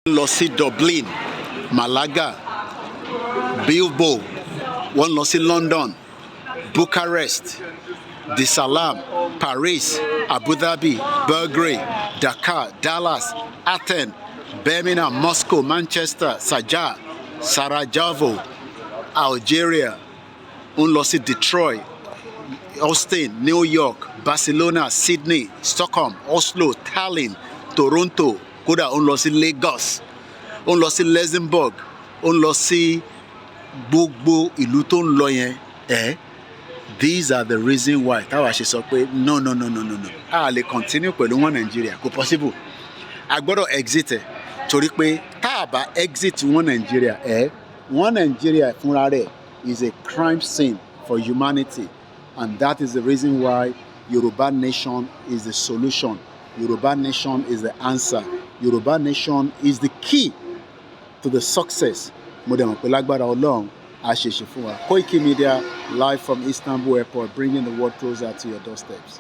Lọ sí Dublin, Malaga, Bilbao, wọ́n lọ sí London, Bucharest, Dar-es-Salaam, Paris, Abu Dhabi, Belgrade, Dakar, Dallas, Athens, Birmingham, Moscow, Manchester, Sharjah, Sarajevo, Algeria, ń lọ sí Detroit, Austin, New York, Barcelona, Sydney, Stockholm, Oslo, Tallinn, Toronto, kódà ó ń lọ sí Lagos, ó ń lọ sí Luxembourg, ó ń lọ sí gbogbo ìlú tó ń lọ yẹn ẹ. These are the reason why táwa ṣe sọ pé no, no, no, no, no, no, a lè continue pẹ̀lú wọn. Nàìjíríà kò possible, a gbọ́dọ̀ exit ẹ̀, torí pé tá a bá exit wọn Nàìjíríà ẹ̀, wọn Nàìjíríà fúnra rẹ̀ is a crime scene for humanity, and that is the reason why Yoruba nation is the solution. Yoruba nation is the answer. Yoruba nation is the key to the success. Mo dẹ̀ mọ̀ pé lágbára Ọlọ́run, a ṣe ṣe fún wa. Koiki Media, live from Istanbul Airport, bringing the world closer to your doorsteps.